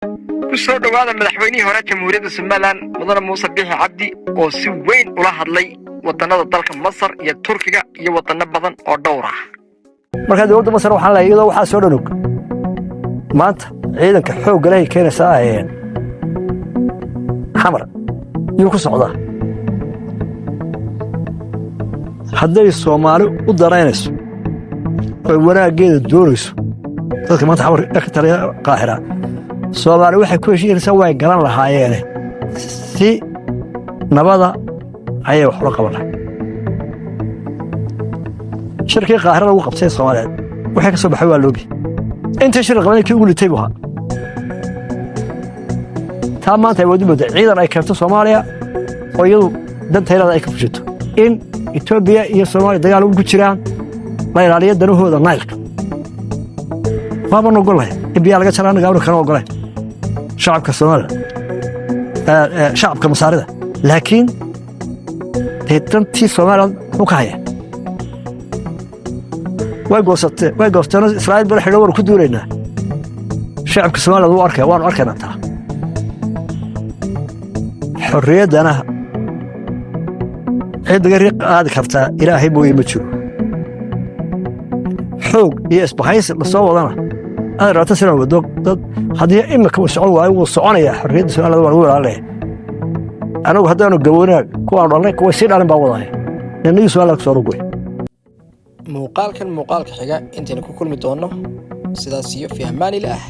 Ku soo dhowaada madaxweynihii hore Jamhuuriyadda Somaliland, Mudane Muuse Bixi Cabdi, oo si weyn ula hadlay wadannada dalka Masar iyo Turkiga iyo waddanno badan oo dhowr ah. Markaa dowladda Masar waxaan leeyahay, iyadoo waxaa soo dhanog maanta ciidanka xoogga leh ay keenaysaa Xamar yuu ku socdaa, hadday Soomaali u danaynayso oy wanaaggeeda doonayso, dadka maanta Xamar ka taliya, Qaahira, Soomaali waxay ku heshiinaysaa way garan lahaayeene, si nabada ayay wax ula qaban lahay. Shirkii Qaahira lagu qabtay Soomaaliyeed waxay ka soo baxay waa loogi. Intii shir qabanay kii ugu litay buu ahaa. Taa maanta ay waad u moodaa ciidan ay keento Soomaaliya oo iyadu dantaylada ay ka fushato, in Etoobiya iyo Soomaaliya dagaal ugu jiraan, la ilaaliyo danahooda Naylka. Waaban ogolahay in biyaa laga jaraa, anaga kana ogolayn shacabka Soomaaliya, shacabka Masaarida, laakiin dee dantii Soomaaliya muxuu ka haya? Way goosatee, way goosteen. Israa'iil bala xidho, waanu ku duulaynaa. Shacabka Soomaaliya wuu arkaya, waanu arkaynaa taa. Xorriyaddana cid naga riiq qaadi kartaa Ilaahay mooye ma jiro. Xoog iyo isbahaysi lasoo wadana aad rabta sinan wado dad haddii imika uu socon waayo, wuu soconayaa. Xorriyadda Soomaalida waa lagu ilaalinaya. Anagu haddaanu gawoonaag kuwaanu dhalnay, kuwa sii dhalin baa wadaya ninagii Soomaalida kusoo rugway. Muuqaalkan muuqaalka xiga intaynu ku kulmi doonno, sidaas iyo fi amaanilaah.